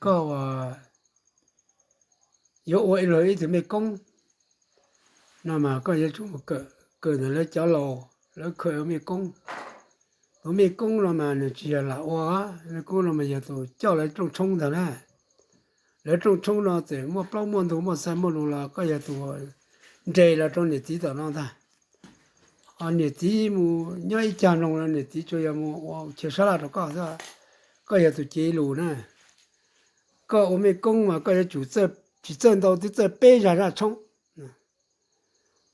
koj ua, yuav ua ib leeg ib tug mej koob no mas koj yuav tsum mus kawm, kawm ntawm lawv cov laus, lawv khaws ua mej koob. Tus mej koob no mas nws tsis yog lam ua, mej koob no mas yog tus coj lawv rooj tshoob ntag na. Lawv rooj tshoob no txawm muaj plaub muaj ntug muaj xais muaj lus los koj yog tus nres los rau niam txiv tom no ntag. Niam txiv mus nyob ib cag nroog los niam txiv tsuas yog mus ua chaw sab laj rau koj xwb, koj yog tus cev lus na. Koj ua mej koob mas koj yuav tsum txawj, tsis txawj ntau twb txawj peb zaj zaj tshoob.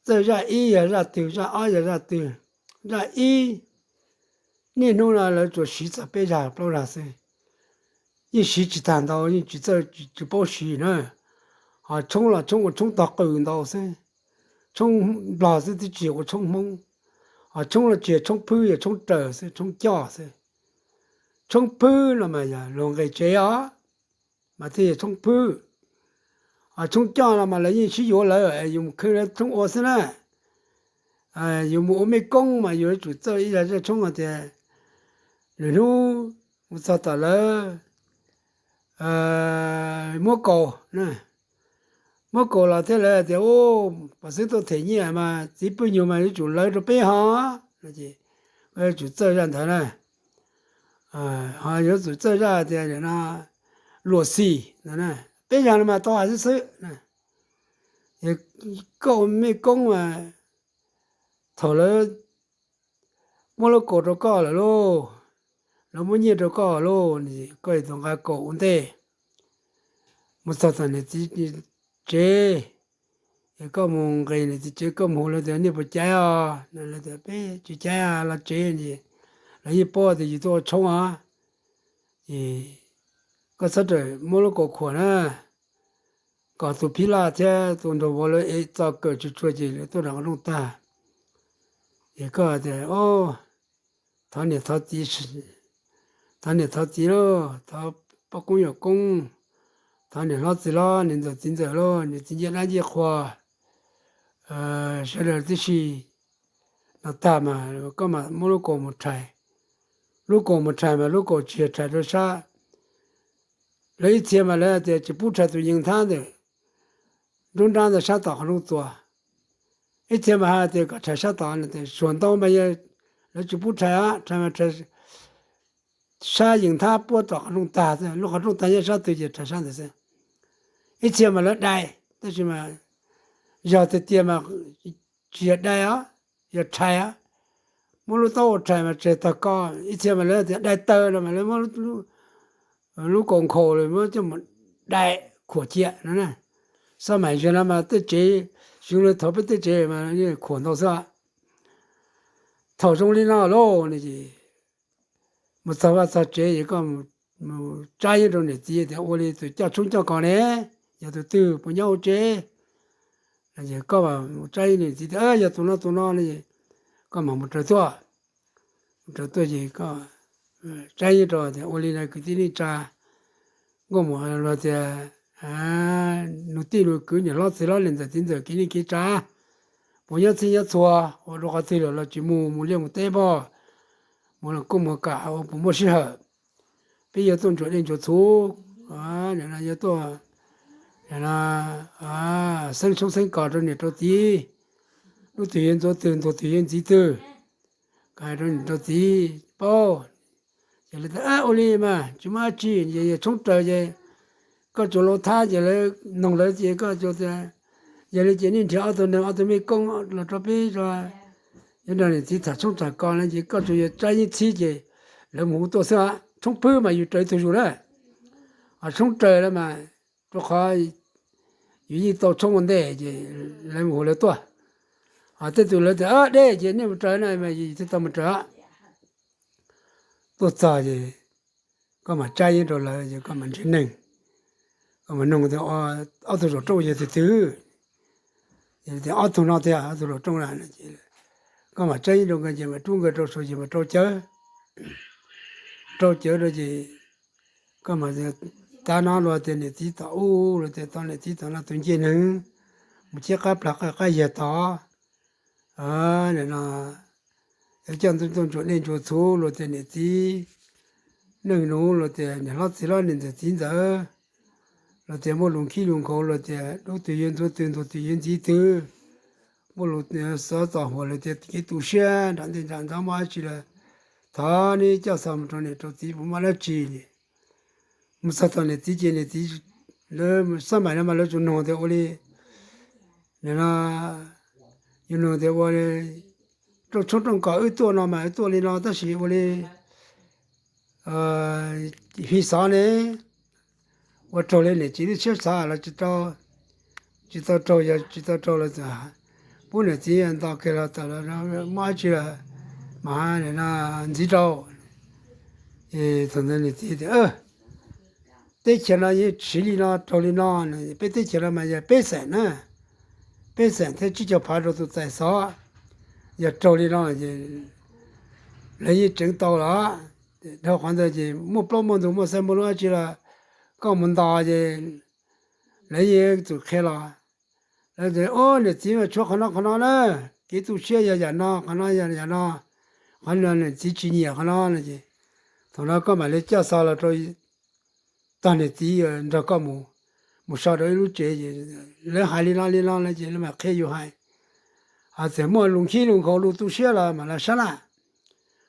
Txawj zaj ib yog zaj twg, zaj ob yog zaj twg. Zaj ib, niaj hnub no lawv tsuas siv txog peb zaj plaub zaj xwb, yeej siv tsis tag ntau, yeej tsis txawj, tsis paub siv na. Ho tshoob los tshoob ua tshoob tog qws ntau xwb, tshoob Nplog xwb twb tsis ua tshoob Hmoob. Ho tshoob los tsis yog tshoob phwb, yog tshoob raws xwb, tshoob coj xwb. Tshoob phwb no mas yog luag nqis tsev os, mas thiaj yog tshoob phwb. Ho tshoob coj no mas lawv yeej sib yuav lawv, yus mus khwv lawv tshoob ua xwb na. Yus mus ua mej koob mas yus yuav tsum txawj ib zaj zaj tshoob hais tias lwm hnub mus txog tom lawv muab kaus, muab kaus los thiaj lawv tias, pom xwb tuaj them nyiaj mas txiv pwj nyuag mas yuav tsum lawv rau peb ho. Koj yuav tsum txawj zaj ntawd na. Ho yuav tsum txawj zaj tias no, luam xim no, peb zaj no mas tau hais xwb xwb. Koj ua mej koob mas thaum lawv muab lub kaus rau koj lawm lauj, lawv muab nyiaj rau koj lauj, koj yuav tsum nqa kaus ua ntej mus txog tom niam txiv tsev. Es koj mus nqis niam txiv tsev, koj mus hu lawv tias nej puas caiv os, lawv tias peb tsis caiv los tsev, lawv yeej paub tias yus tuaj ua tshoob os. Es koj txhob rawm muab lub kaus khuam na, kom tus phij laj thiab tus nraug vauv lawv ev txo kawm tsuag tsuag ces lawv tuaj nram qhov rooj tag. Es koj tias, thov niam thov txiv, thov niam thov txiv lauj, thov poj koob yawm koob, thov niam hlob txiv hlob, niam ntxawm txiv ntxawm lauj, niam txiv ncej dab ncej qhua, sawv daws tib si no tag mas koj mam muab lub kaus mus rhais. Lub kaus mus rhais mas lub kaus tsis yog rhais rau sab, lawv ib txhia mas lawv tias tsis pub rhais tus yees nthab ntawm nruab nrab ntawd sab tom qhov rooj txuas. Ib txhia mas hais tias kom rhais sab tom, suam ntau mas lawv tsis pub rhais, rhais mas rhais sab yees nthab puab tom qhov rooj tag, lub qhov rooj tag nyob sab twg ces rhais sab ntawd xwb. Ib txhia mas lawv dai, tab sis mas yog tiag tiag mas tsis yog dai os, yog rhais os. Muab lub taub hau rhais mas tseg tog ko. Ib txhia mas lawv tias dai taw no mas lawv muab lub kaus nkhaus muab coj mus dai khuam cia no. Xab maim zaum no mas tej tsev, xyov lawv thaum peb tej tsev mas khuam ntau xwb. Thaum zoo li no lauj, mus txog vaj txog tsev es koj mus tsab yeeb rau niam txiv tias ua li tus coj tshoob coj kos ne, yog tus twg puas nyob hauv tsev? Koj mus tsab yeeb niam txiv tias yog tus no tus no ne, koj mam mus raws tuaj. Mus raws tuaj ces koj tsab yeeb rau tias ua li no kwv tij neej tsa, nkauj muam luag tias nus tij nus kwv niam hlob txiv hlob niam ntxawm txiv ntxawm kev neej kev tsa, puas nyob txhij nyob txhua, ua rau qhov twg lawm los tsis mus, mus liaj mus teb pob, mus los kuj mus kam ua puas muaj sij hawm. Peb yuav tuaj ntsuam dej ntsuam txhuv, yuav tuaj xeeb tshoob xeeb kos rau niam rau txiv, lub twg yuav ntxuav twg, ntuag twg yuav ntxiv twg, hais rau niam rau txiv paub. Ces lawv tias ua li mas tsis muaj dab tsi, yog tshoob raws ces koj tsuas lau thab ces lawv noog lawv ces koj tsuas tias, yog li ces nej nrhiav ob tug neeg ob tug mej koob los rau peb, yuav nrog niam txiv tham tshoob tham kos no ces koj tsuas yog tsab yeeb txhib ces lawv mus hu tuaj xwb. Tshoob phwb mas yus raws ib tug zus na, ho tshoob raws lawm mas rau qhov yus yeej tau tshoob ua ntej ces lawv mus hu lawv tuaj. Ho tej tus lawv tias deb ces nej mus raws na mas yus thiaj tau mus raws. Tuaj txog ces koj mam tsab yeeb rau lawv ces koj mam nrhiav neeg, koj mam noog tias ob tug zaum rooj yog tus twg, tias ob tug no tiag, ob tug zaum rooj na. Koj mam tsab yeeb rau nkawd ces mam rub nkawd rau saum ces mam rau cawv, rau cawv rau ces koj mam tab no luag tias niam txiv tom ub, luag tias tau niam txiv tom no tus ncej neeg mus cheb qab plag qab yag tod no, yuav coj tuaj ntsuam dej ntsuam txhuv, luag tias niam txiv neej nuv los tias niam hlob txiv hlob niam ntxawm txiv ntxawm, los tias muaj lus khib lus nkhaus los tias dub twg yuav ntxuav twg, ntxuav twg yuav ntxiv twg, muaj lus xov txom huam los tias kev tu siab nram ntej nram ntxov muaj dab tsi los thov neb coj xa mus rau niam rau txiv puas muaj dab tsi. Mus txog tom niam txiv ces niam txiv, lawv xab maim no mas lawv tsuas nug tias ua li, nim no yus nug tias ua li, rooj tshoob rooj kos wb tuaj no mas wb tuaj li no tab sis ua li fi xov ne, ua raug li niam txiv lub siab xav los tsis tau, tsis tau raug, yog tsis tau raug los txawm pub niam txiv nto kiag los tawm los muab dab tsi los mas ntxiv rau. Thaum ntawd niam txiv tias, teb chaws no yeej siv li no raug li no, peb teb chaws no mas yog peb xeem na, peb xeem thiab tsib caug phav rau tus txais xov, yog raug li no es lawv yeej tseev tau los. Dhau qhov ntawd ces muaj plaub muaj ntug muaj xaiv muaj lub dab tsi los koj mus ntos ces lawv yeej txawm qhia los. Lawv tias, o, niam txiv mas tshuav qhov no qhov no na, kev tu siab yog yam no, qhov no yog yam no, qhov no niam txiv tsis nyiam qhov no no ces thaum no koj mam li coj xa los rau tog niam txiv nrog koj mus, mus so rau ib lub tsev. Lawv hais li no li no no ces lawv mam qhia yus hais. Ho txawm muaj lus khib lus nkhaus lus tu siab los mam los sab laj,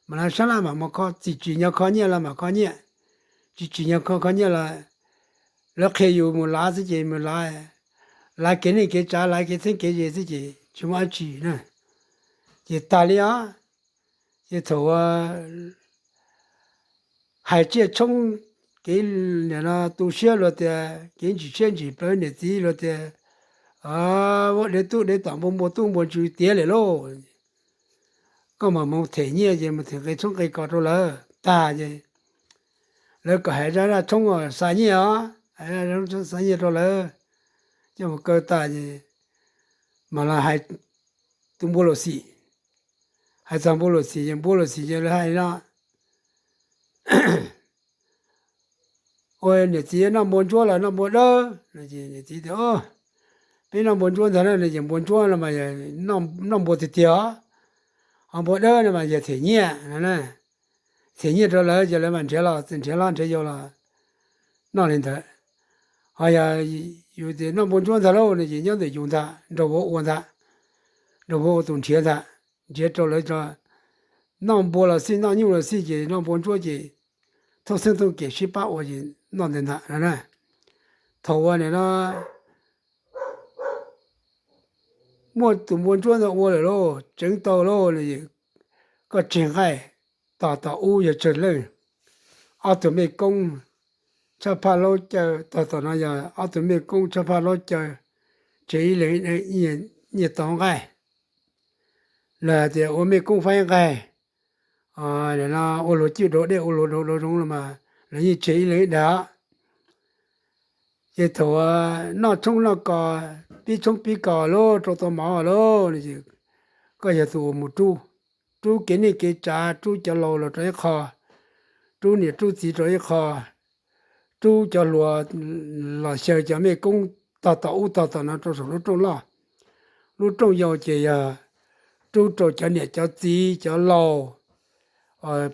mam los sab laj mam mus kho, tsis tsim nyog kho nyiaj los mam kho nyiaj, tsis tsim nyog kho kho nyiaj los lawv qhia yus mus lav xwb ces mus lav, lav kev neej kev tsav, lav kev txheeb kev ze xwb ces tsis muaj dab tsi na. Ces tag li os. Ces thaum hais tsiaj tshoob, kev nim no tu siab luag tias kev ntsim siab ntsim plawv niam txiv luag tias, ua dev tub dev tom npua npua tub npua ntsuv tiav lawm lauj. Koj mam mus them nyiaj ces mus them nqi tshoob nqi kos rau lawv tag ces lawv kom hais zaj zaj tshoob xa nyiaj os, hais zaj zaj tshoob xa nyiaj rau lawv, coj mus kaw tas ces mam los hais tus npua luam xim. Hais txog npua luam xim ces npua luam xim ces lawv hais li no, ua niam txiv noj npua ntsuab los noj npua dawb? Niam txiv tias, peb noj npua ntsuab ntag na, ces npua ntsuab no mas noj npua tiag tiag os, ho npua dawb no mas yog them nyiaj no, them nyiaj rau lawv ces lawv mam nrhiav los, nrhiav hlob nrhiav yau los noj li ntawd. Ho yog yus tias noj npua ntsuab ntag lauj no ces nyob ntawm yus ntag, nraug vauv ua ntag, nraug vauv ua tus nrhiav ntag, nrhiav rau lawv tso. Noj npua los xij noj nyuj los xij ces noj npua ntsuab ces thooj xeeb thooj kem sib pab ua ces noj ntawd ntag no na. Thaum uas nim no muaj tus npua ntsuab ntawd ua lawm lauj, tseev tau lauj, koj tseg nqaij tog tom ub yog tsawg leej, ob tug mej koob tshaj phaj laub caw, tog tom no yog ob tug mej koob tshaj phaj laub caw, tseg ib leeg nyiaj tau nqaij. Los tias ua mej koob faib nqaij, ua luag cwj dau dej ua luag dau dau zoov los mas lawv yeej tseg ib leeg ib dag. Ces thaum noj tshoob noj kos, pib tshoob pib kos lauj, rau tau mov lauj, koj yog tus uas mus rub, rub kev neej kev tsav, rub cov laus los rau ib qho, rub niam rub txiv rau ib qho, rub cov hluas los xyaw cov mej koob tog tom ub tog tom no rau saum lub rooj loj. Lub rooj yau ces yog rub rau cov niam cov txiv cov laus,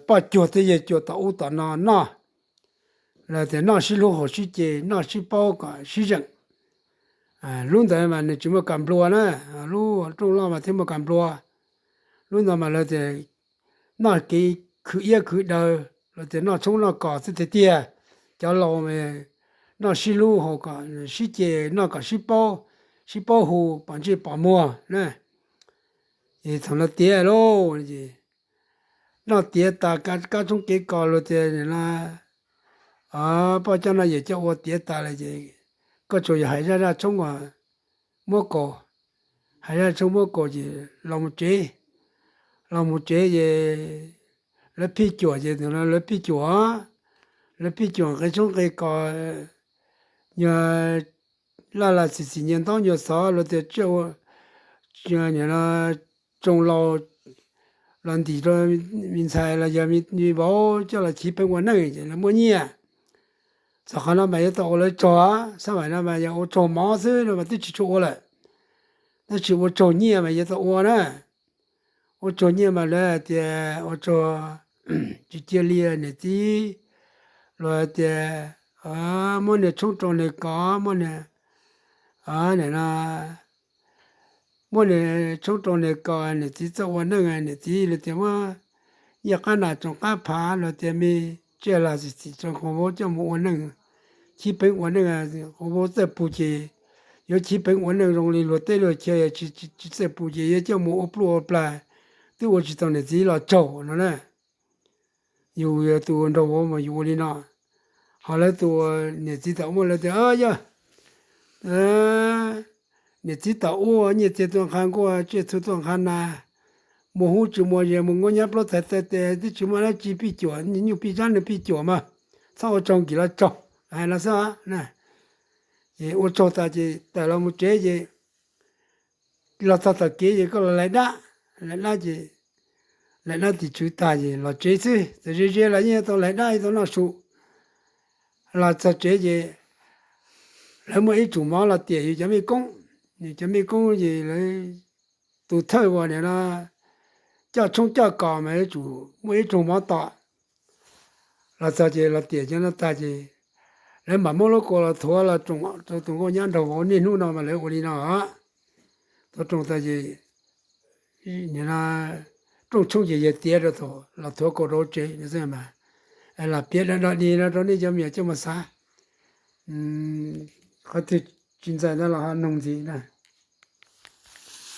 poj cuag thiab yawg cuag tom ub tom no noj. Los tias noj sib hlub haus sib ce, noj sib paub kom sib zeem. Lub ntawd mas nws tsis muaj kas nplua na, lub rooj loj mas thiaj muaj kas nplua. Lub ntawd mas lawv tias noj kev khwv iab khwv daw, los tias noj tshoob noj kos xwb tiag tiag. Cov laus noj sib hlub haus kom sib ce, noj kom sib paub, sib paub hu pom ntsej pom muag na. Es thaum no tiav lauj, noj tiav tas kab tshoob kev kos luag tias no, poj coj noj yawm coj ua tiav tas lawm ces koj tsuas yog hais zaj zaj tshoob uas muab kaus, hais zaj tshoob muab kaus ces los mus tsev. Los mus tsev ces lawv phij cuam ces lawv phij cuam, lawv phij cuam nqi tshoob nqi kos, nyuag laj laj xim xim nyuag ntaub nyuag xov luag tias tsiaj ua, nim no tsoo laus los ntim rau me ntxhais los yog me vauv coj los chiv peev ua neej ces lawv muab nyiaj. Txog qhov no mas yuav tau ua lawv tsaug, xab maim no mas yog ua tsaug mov xwb no mas twb tsis tshua ua lawm, tab sis ua tsaug nyiaj mas yuav tau ua na. Ua tsaug nyiaj mas lawv hais tias ua tsaug, tsis cia li niam txiv Luag hais tias muab niag tshoob rau niag kos, muab niag, no, muab niag tshoob rau niag kos, niam txiv txawj ua neej, niam txiv li tias muab nyiaj qab nas tsoom qab phav, luag tias me tsiaj lag xim xim tsoom qhov vaub coj mus ua neej, chib peeb ua neej, qhov vaub txawj pug ces yuav chib peeb ua neej zoo li luag teb luag chaw, tsis txawj pug ces yuav coj mus ua pluj ua plag, twb ua tsis tau niam txiv los tsaug no na. Yus yog tus nraug vauv mas yus ua li no. Ho lawv tus niam txiv tom ub lawv tias, yog niam txiv tom ub nyiaj txiag tuaj nqha nkuaj, tsiaj txhu tuaj nqha nas, muaj hub tsis muaj ze, mus nkuaj nyab plaub txhais taw tes twb tsis muaj dab tsi, pij cuam nyuj pij zab nws pij cuam mas txhob ua tsaug, nkim los tsaug, hais no xwb. Ces ua tsaug tas ces tawm los mus tsev ces los txog tom kev ces koj los laig dab, laig dab ces laig dab tim tswv tag ces los tsev xwb, txawm ze ze los yeej tau laig dab tau noj su. Los txog tsev ces lawv muaj ib tsum mov los tiam yus cov mej koob, yus cov mej koob ces lawv tus thawj uas nim no coj tshoob coj kos mas yuav tsum muaj ib rooj mov tom. Los txog ces los tiam cov no tag ces lawv mam muab lub kua los thuav los roos rau tus nkauj nyab nraug vauv, niaj hnub no mas lawv ua li no. Thuav roos tas ces rooj tshoob ces yawg tiav rau thaum los thuav kua rau tsev no xwb mas, los piav da da di no rau nej cov me nyuam coj mus xav. Qhov twg tsis ntxaws ntawd los ho noog ntxiv na.